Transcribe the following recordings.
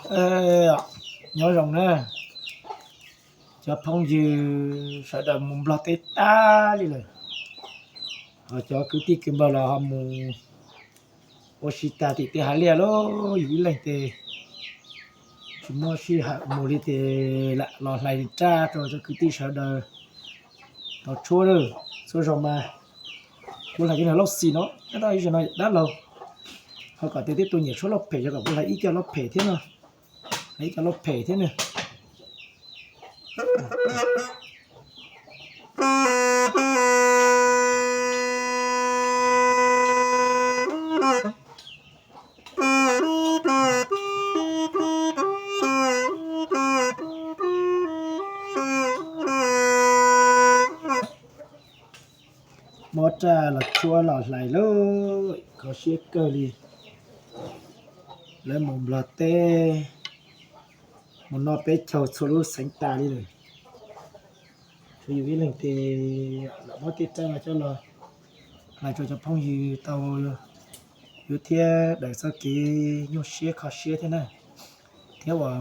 Nyob zoo na, cov phooj ywg sawv daws mus Nplog teb tag li lawm, ho cov kwv tij kwv npawg los ho mus ua si tag tim tej hav liaj lauj. Yus ib leeg ces tsis muaj sij hawm mus li ces lam los hlais raj rau cov kwv tij sawv daws tau tshuab lawm. Txhua zaus mas kuv hlais cov niag lauj xis no, tab sis no dab laug, ho kom tias tib tug nyiam tshuab lauj phem, yog kom kuv hlais ib co lauj phem thiab no, hlais ib co lauj phem thiab na. Muab raj los tshuab los hlais lauj, kho siab kawg li. Lawv mus Nplog teb, mus noj peb caug txhua lub xeev tas li lawm. Tshuav yus ib leeg ces lam muab tej raj no coj los hlais rau cov phooj ywg tau, yus thiab daws txoj kev nyuaj siab kho siab thiab na. Thiab uas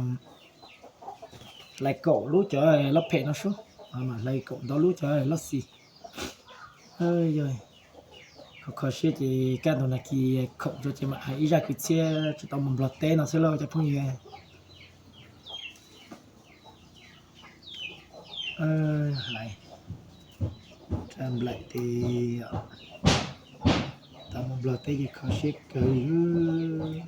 hlais kaum lub cov lauj phem no sub, mam hlais kaum ntau lub cov lauj xis. Yog kho kho siab ces kaj ntug nag kis khoom tso ces mam hais ib zaj kwv txhiaj tsis tau mus Nplog teb no xwb lauj cov phooj ywg. Hlais raj nplaim tes tau mus Nplog teb ces kho siab kawg li.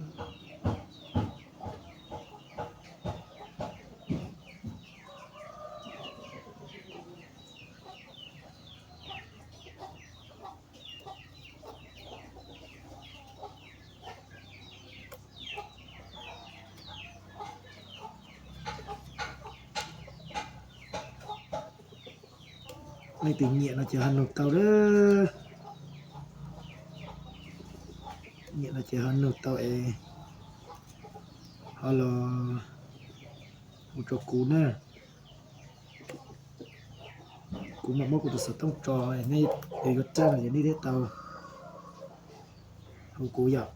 Leej twg nyiam no ces ho nug tau lawm. Nyiam no ces ho nug tau es ho los hu rau kuv na. Kuv mam muab kuv tus xov tooj tso, nej yuav raj no ces nej thiaj tau hu kuv yom.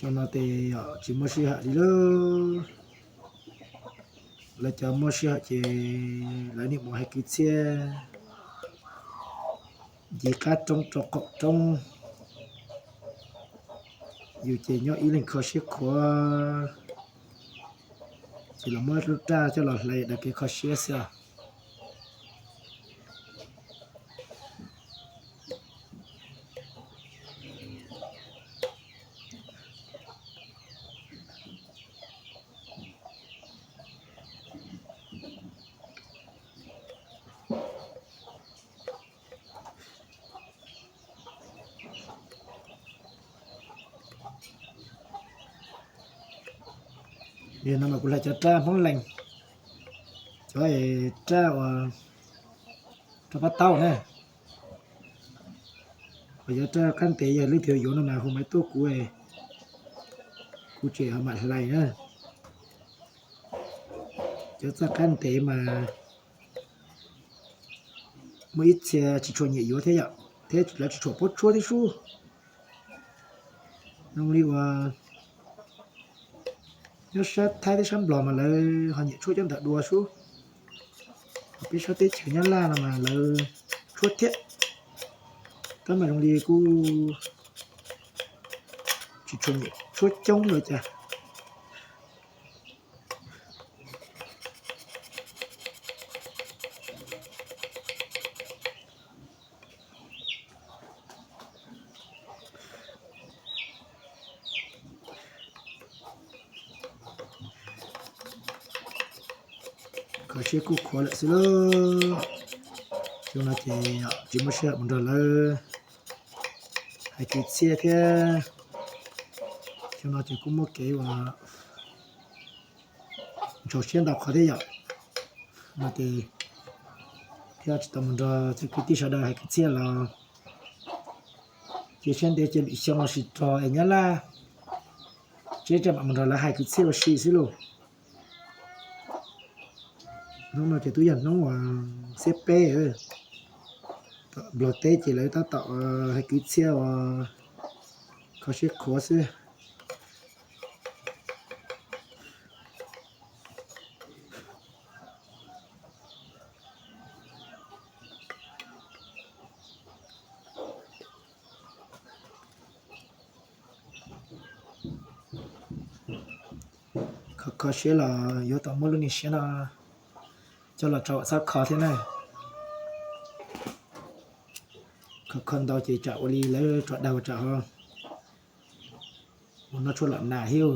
Xyoo no ces tsis muaj sij hawm li lauj. Lawv cov muaj sij hawm ces lawv niaj mus hais kwv txhiaj ncig qab roob rau qaum roob. Yus ces nyob ib leeg kho siab khuav, ces los muab lub raj coj los hlais daws kev kho siab xwb os. Yog no mas kuv hlais cov raj Hmoob Lees, cov raj uas rau pab taub na. Ho cov raj qab ntev yog leej twg yuav no mas hu maiv tuaj kuv, kuv tseem ho mam hlais na. Cov raj qab ntev mas muaj ib txhia tsis tshua nyiam yuav thiab yom, thiab lawv tsis tshua paub tshuab thiab sub. Zoo li uas nyob sab Thaib thiab sab Nplog mas lawv ho nyiam tshuab cov ntawm dua sub. Ho peb sab teb chaws Nyab Laj no mas lawv tshuab thiab, tab mas zoo li kuj tsis tshua nyiam tshuab coob lawm cas. Kho siab kuj khuav lawm xwb lauj. Xyoo no ces tsis muaj sij hawm mus nrog lawv hais kwv txhiaj thiab. Xyoo no ces kuj muaj kev uas ntsaus siab ntau qhov thiab yom. No ces thiaj tsis tau mus nrog cov kwv tij sawv daws hais kwv txhiaj los Ces sab ntev ces lwm xyoo los sis rog es nyab laj, seb mam mus nrog lawv hais kwv txhiaj ua si xwb lauj. Hnub no ces twb yog hnub uas xiab peb, Nplog teb ces lawv tab tom hais kwv txhiaj uas kho siab qhuav xwb. Kho kho siab los yuav tau muab lub niag siab no coj los rau txhob kho thiab na. Kho kho ntau ces tsam ua li lawv rov dag ua tsam ho ua noj tshuaj los nas thiab.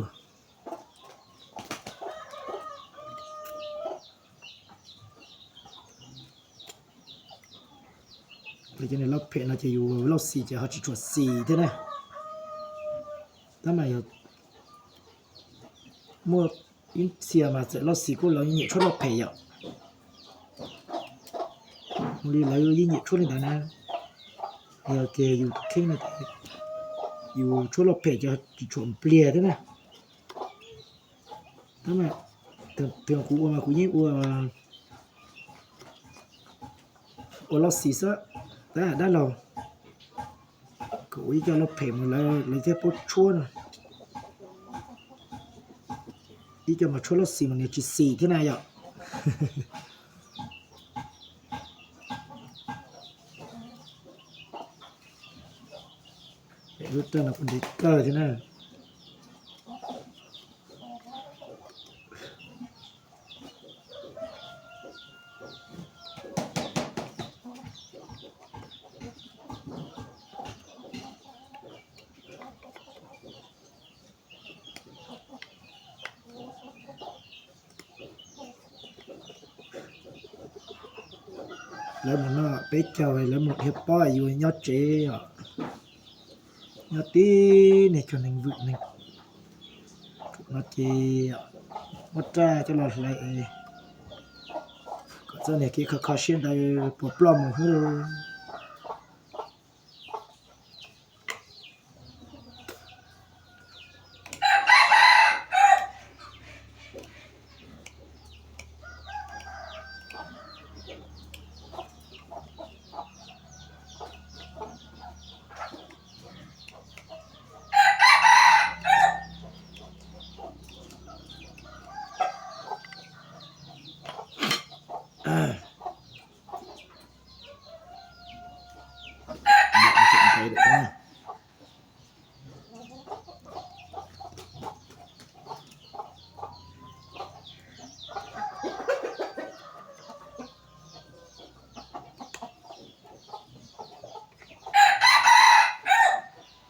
Cov niag lauj phem no ces yus lauj xis ces ho tsis tshua xis thiab na. Tab mas yog muaj ib txhia mas txawm lauj xis kuj lawv yeej nyiam tshuaj lauj phem yom. Ua li lawv yeej nyiam tshuaj li ntawd na. Yog tias yus tus kheej no ces yus tshuaj lauj phem ces tsis tshua npliag thiab na. Tab mas, tus kuv ua mas kuv yeej ua, ua lauj xis xwb, tab dab laug. Kuv ua ib co lauj phem mas lawv thiaj paub tshuab no. Ib co mas tshuab lauj xis mas nws tsis xis thiab na yom. Lub raj no kuj ntev kawg thiab na. Lawv mus noj peb caug lawv mus dhia pob yuav nyob tsev os. Nyob tib niag cuag neeg vwm neeg no ces muab raj coj los hlais kom txoj niag kev kho kho siab ntawd puas ploj mus xwb.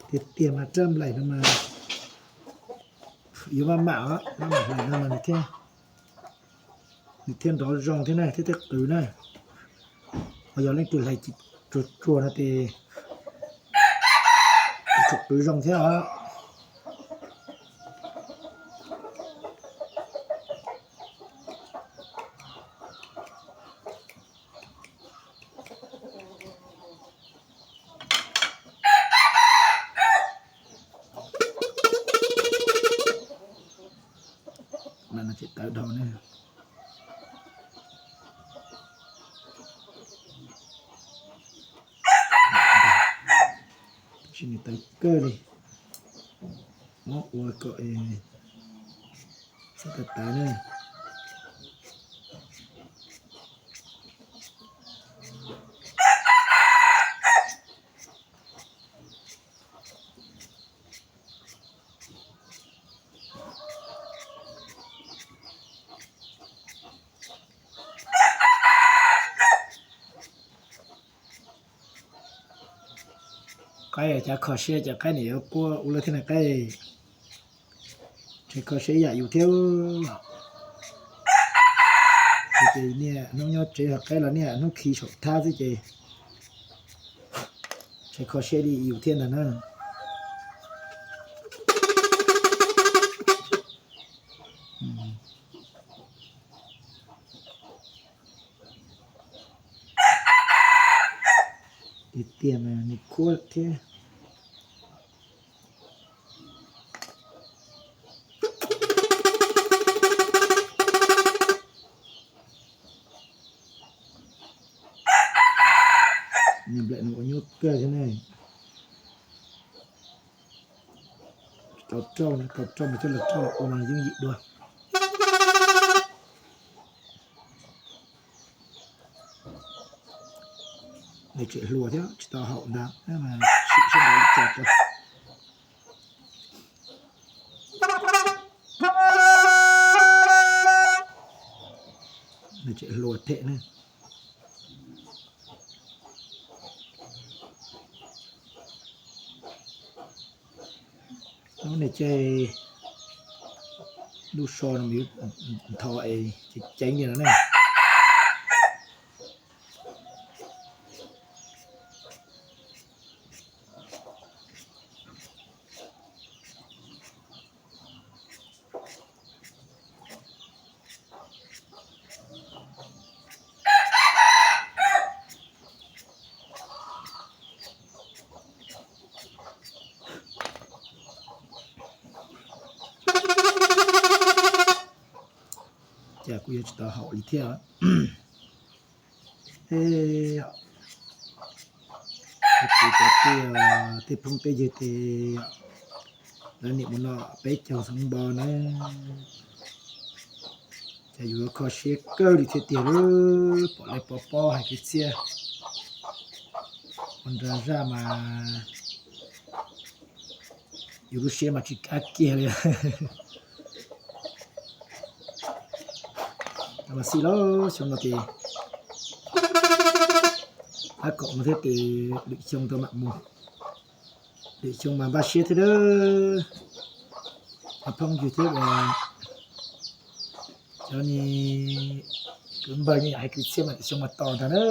Tiag tiag mas raj nplaim no mas yuav maj mam os, maj mam hlais no mas nws thiaj, nws thiaj nrov zoo thiab na, thiab thiaj qws na. Ho yog leej twg hlais tsuag tsuag no ces tsuas qws zoo thiab os. Tawv dhau ne. Tab sis nws tawv kawg li, muab ua kom xav tas tas na. Qaib cas kho siab ces qaib niam yuav quaj ua luaj thiab na qaib. Tseem kho siab ib yam yus thiab. Ces niaj hnub nyob tsev ho qaib los niaj hnub khi saum thab xwb ces tseem kho siab li yus thiab ntag na. Tiag tiag mas nws khuab thiab. kawg thiab ne. Tsis tau rauj, tau rauj mas coj los rauj los ua mas yooj yim dua. Nws tseem hluas thiab tsis tau haum ntag, sim seb li cas tau. Nws tseem hluas them ne. Lub niag caij lub so no mas yuav ntho es ceev ceev li no ne. Cas kuj yuav tsis tau haum li thiab. Tus cov tiaj, tej phooj tej ywg ces lawv nim mus noj peb caug xeev npo na. Ces yus yuav kho siab kawg li thiab tiag lauj, pom lawv pob pob hais kwv txhiaj ua nra zaj mas yus lub siab mas tsis kab kiag li. Mas xij los xyoo no ces ab kaum mus thiab ces lwm xyoo tau mam mus. Lwm xyoo mas npaj siab thiab a, phooj ywg thiab cov ni, kwv npawg ni hais kwv txhiaj mas lwm xyoo mas tos ntag na,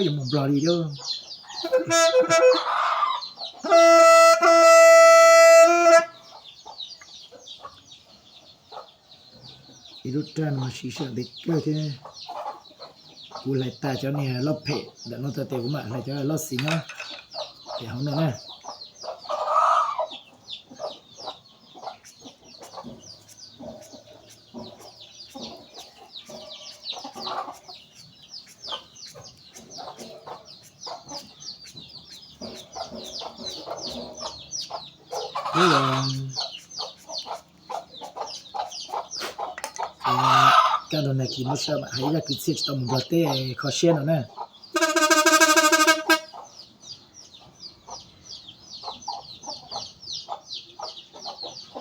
yuav mus Nplog li lauj. Ib lub raj no mas siv sij hawm ntev kawg thiab. Kuv hlais tas cov niag loj phem ntawm no tag ces kuv mam hlais cov loj xis nyob pem hauv no na. Kaj ntug nag kis muab sawv mam hais ib zaj kwv txhiaj tsis tau mus Nplog teb kho siab no na.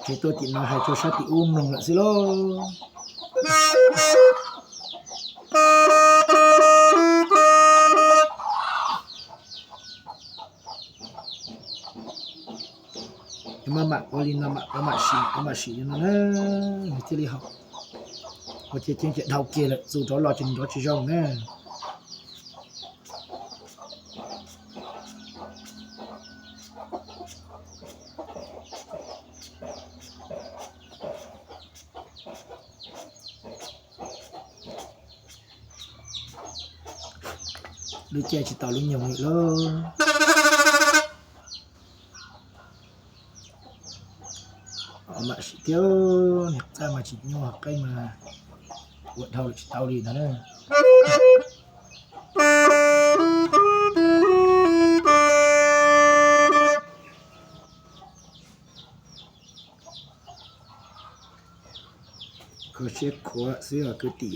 Tsev tuaj tim no hais rau sab tim ub mloog lawm xwb lauj. Maj mam ua li no mam ua mam sim ua mam sim li no na, nws thiaj li haum. Ua ces ceeb ces dhau kiag lawm, txus rov los ces nrov tsis zoo na. Lub caij tsis tau lub nyoog li lauj. Mam sim thiab, niag qaj mas tsis nyuaj, qeej mas ua dhau lawm tsis tau li ntag na. Kho siab khuav xwb os kwv tij.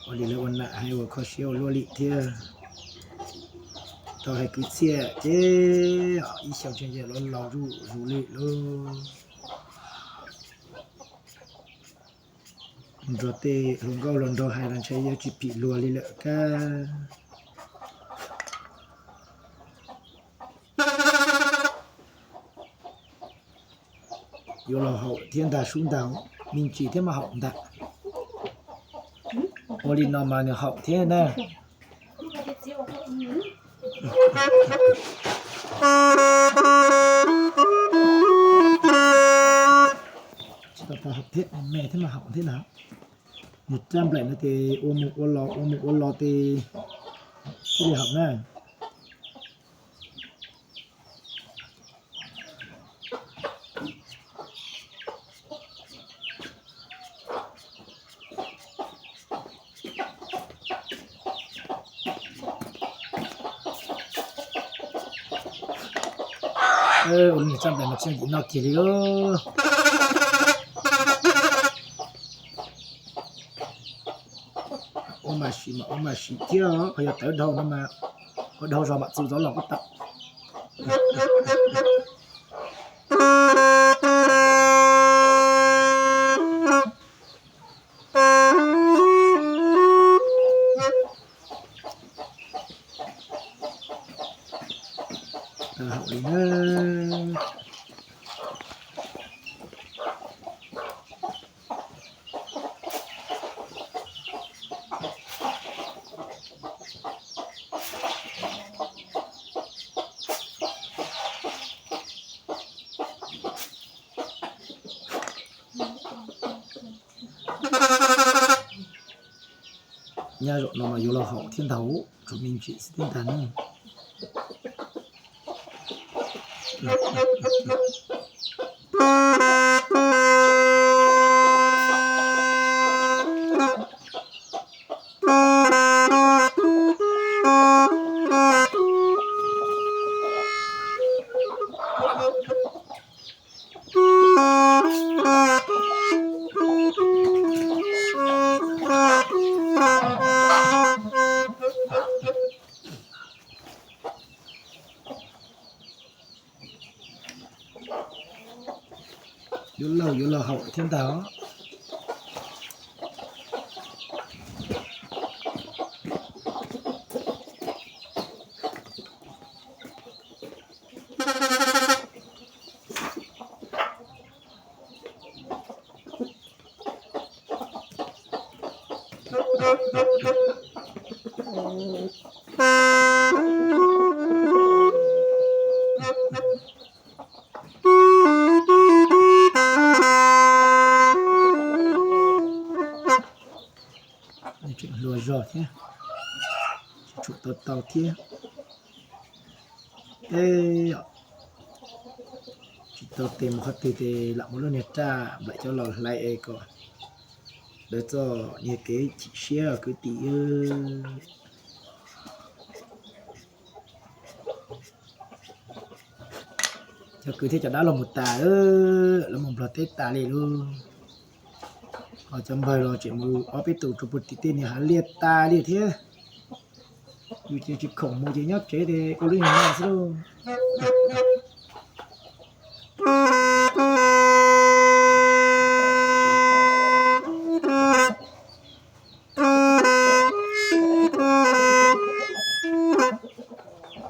Ua li lawv ua nam hais uas kho siab ua luaj li thiab. Tau hais kwv txhiaj ces ib xyoo tseem yog los laus zuj zus li lauj. Nrog tej hluas nkauj los nrog hais los ntshai yuav tsis phim luag li lawm kab. Yuav los haum thiab ntag, sub ntag, me ntsis thiab mas haum ntag. Ua li no mas nws haum thiab na. Tsis tau tau haum thiab, me thiab mas haum thiab na. Nws rab nplaim no ces ua mus ua los ua mus ua los ces thiaj li haum na. Ua niag tsaj nplas mas tsis yooj yim noj kiag li lauj. Ua mas sim mas ua mas sim thiab, qhov yog tawv dhau no mas ua dhau zog mam txus zov los kuj tau. Tau haum li na. Nyab zaum no mas yuav los haum thiab ntag, tsuas me ntsis xwb thiab ntag na. Yuav laug yuav los haum thiab ntag. Tseem hluas zog thiab, tsis tshua tau tau thiab. Eb, tsis tau tes mus qhov twg ces lam muab lub niag raj nplaim coj los hlais es kom lawv txoj niag kev chim siab kwv tij. Cov kwv thiab cov dab los mus tas, los mus Nplog teb tas li lauj. Ho cov npawg los tseem mus ob peb tus rau puag tim tej niag hav liaj tas li thiab. Yus ces tsis khoom mus ces nyob tsev ces ua lub niag no xwb lauj.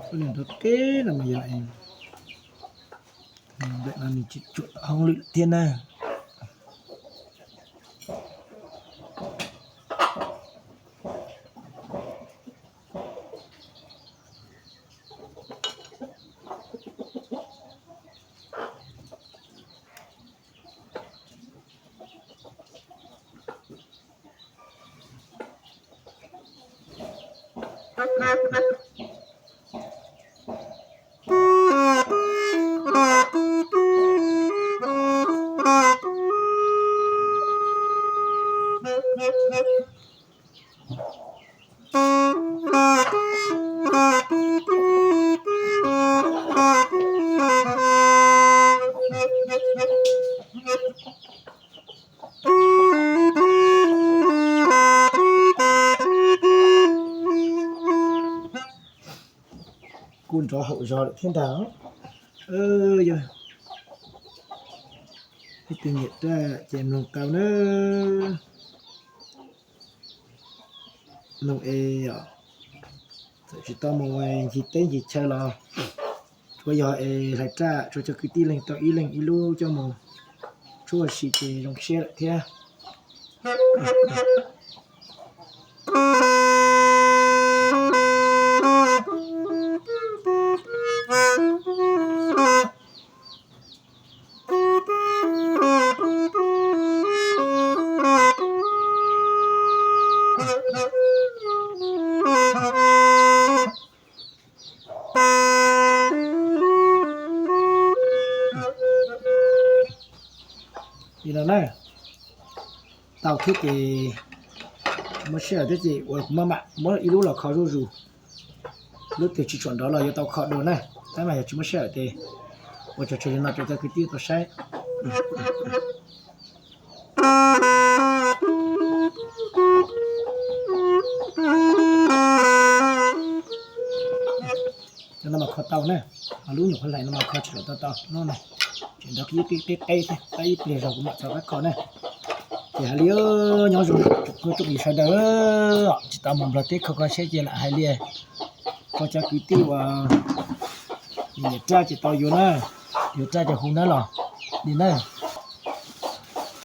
Ua niag nrov teb no mas yog nplej no nws tsis tsuam hauj lwm thiab na. Kuj nrov haum zog lawm thiab ntag. Yog leej twg nyiam raj ces mloog tau na. Mloog es txawm tsis tau mus ncig teb ncig chaw los tsuav yog es hlais raj tsuav cov kwv tij leej tau ib leeg ib lub coj mus tshuaj ua si ces zoo siab lawm thiab. Li no na, tau thiab ces tsis muaj sij hawm thiab ces uas kuv maj mam muab ib lub los kho zuj zus. Lub twg tsis tshua nrov los yuav tau kho dua na, tab mas yog tsis muaj sij hawm ces Ua tso tseg li no rau cov kwv tij tau saib. Cov no mas kho tau na, ho lub nyuam qhuav hlais no mas kho tsis tau tau no na. Tseem nrog qib qib qeb qeb thiab, tab ib pliag zog kuv mam txhob qab kho na. Ces hais li, nyob zoo tsoom phooj tsoom ywg sawv daws, tsis tau mus Nplog teb kho kho siab ces lam hais li, rau cov kwv tij uas nyiam raj ces tau yuav na, yuav raj ces hu na los li na.